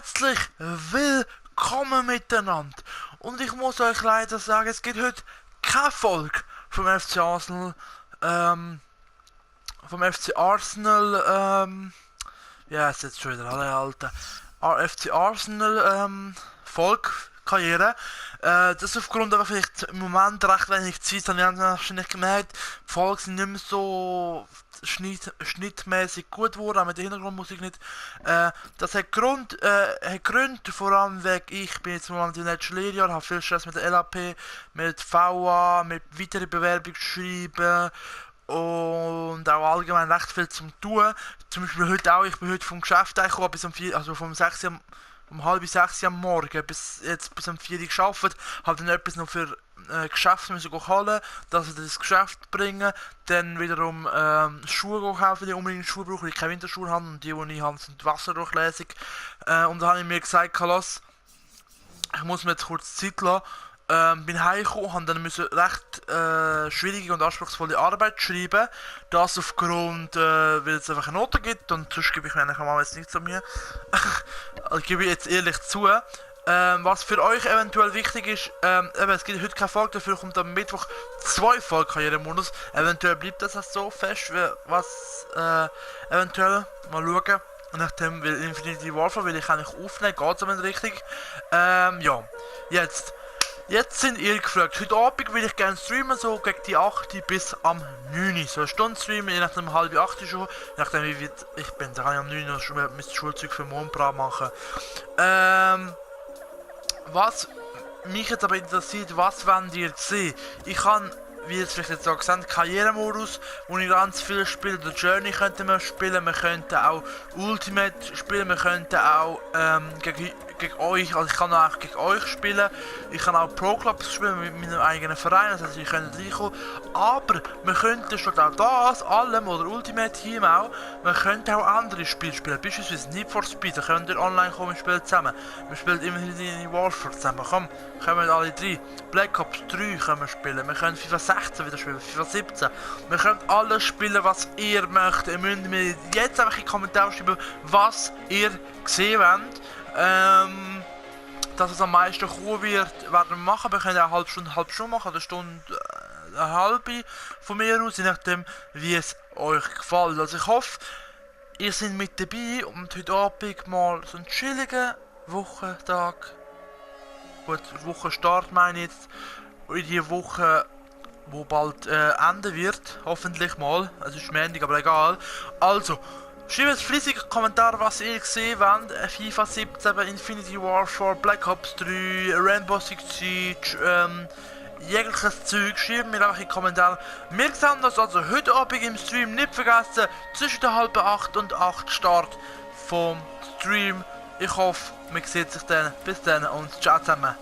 Herzlich willkommen miteinander. Und ich muss euch leider sagen, es gibt heute keine Folge vom FC Arsenal, ja, ist jetzt schon wieder alle alte FC Arsenal, Folge, Karriere. Das aufgrund aber vielleicht im Moment recht wenig Zeit, habe ich wahrscheinlich gemerkt, die Folgen sind nicht mehr so schnittmäßig gut geworden, auch mit der Hintergrundmusik nicht. Das hat Gründe, vor allem wegen, ich bin jetzt im Moment im letzten Lehrjahr, habe viel Stress mit der LAP, mit VA, mit weiteren Bewerbungen schreiben und auch allgemein recht viel zum tun. Zum Beispiel heute auch, ich bin heute vom Geschäft gekommen, bis um 4, also vom 6 Uhr, um halb 6 am Morgen bis um 4 Uhr gearbeitet, habe dann etwas noch für Geschäft müssen holen, dass wir das Geschäft bringen, dann wiederum Schuhe kaufen, die unbedingt Schuhe brauchen, weil ich keine Winterschuhe habe und die ich habe, sind wasserdurchlässig. Und dann habe ich mir gesagt, Carlos, ich muss mir jetzt kurz Zeit lassen. Bin heimgekommen, habe dann müssen recht schwierige und anspruchsvolle Arbeit schreiben. Das aufgrund, weil es einfach eine Note gibt und sonst gebe ich mir eigentlich mal jetzt nicht zu mir. Also gebe ich jetzt ehrlich zu. Was für euch eventuell wichtig ist, es gibt heute keine Folge, dafür kommt am Mittwoch 2 Folgen jeden Monat. Eventuell bleibt das so fest, was eventuell mal schauen. Und nachdem will Infinity Warfare will ich eigentlich aufnehmen, geht es aber nicht richtig. Ja, Jetzt sind ihr gefragt. Heute Abend will ich gerne streamen, so gegen die 8 bis am 9. So eine Stunde streamen, je nachdem halb 8 schon. Je nachdem wie weit ich bin, da kann ich am 9 noch mein Schulzeug für Mondbra machen. Was mich jetzt aber interessiert, was wollt ihr sehen? Ich kann, wie ihr es vielleicht jetzt auch gesagt, Karrieremodus, wo ich ganz viel spiele. Der Journey könnten wir spielen, wir könnten auch Ultimate spielen, wir könnten auch gegen euch, also ich kann auch gegen euch spielen, ich kann auch Pro Clubs spielen mit meinem eigenen Verein, also ihr könnt reinkommen, aber wir könnten statt auch das, allem oder Ultimate Team auch, wir könnten auch andere Spiele spielen, beispielsweise Need for Speed, da könnt ihr online kommen und spielen zusammen, wir spielen immerhin in Warfare zusammen, komm, kommen alle 3, Black Ops 3 können wir spielen, wir können FIFA 16 wieder spielen, FIFA 17, wir können alles spielen, was ihr möchtet, ihr müsst mir jetzt einfach in die Kommentare schreiben, was ihr gesehen wollt. Dass es am meisten kommen wird, werden wir machen. Wir können auch eine halbe Stunde machen, eine Stunde, eine halbe von mir aus, je nachdem, wie es euch gefällt. Also ich hoffe, ihr seid mit dabei und heute Abend mal so einen chilligen Wochentag. Gut, Wochenstart meine ich jetzt. In die Woche, wo bald enden wird, hoffentlich mal. Es ist Montag, aber egal. Also, schreibt fleissig Kommentare, was ihr gesehen habt. FIFA 17, Infinity Warfare, Black Ops 3, Rainbow Six Siege, jegliches Zeug. Schreibt mir einfach in die Kommentare. Wir sehen uns also heute Abend im Stream. Nicht vergessen, zwischen der halben 8 und 8 Start vom Stream. Ich hoffe, man sieht sich dann. Bis dann und ciao zusammen.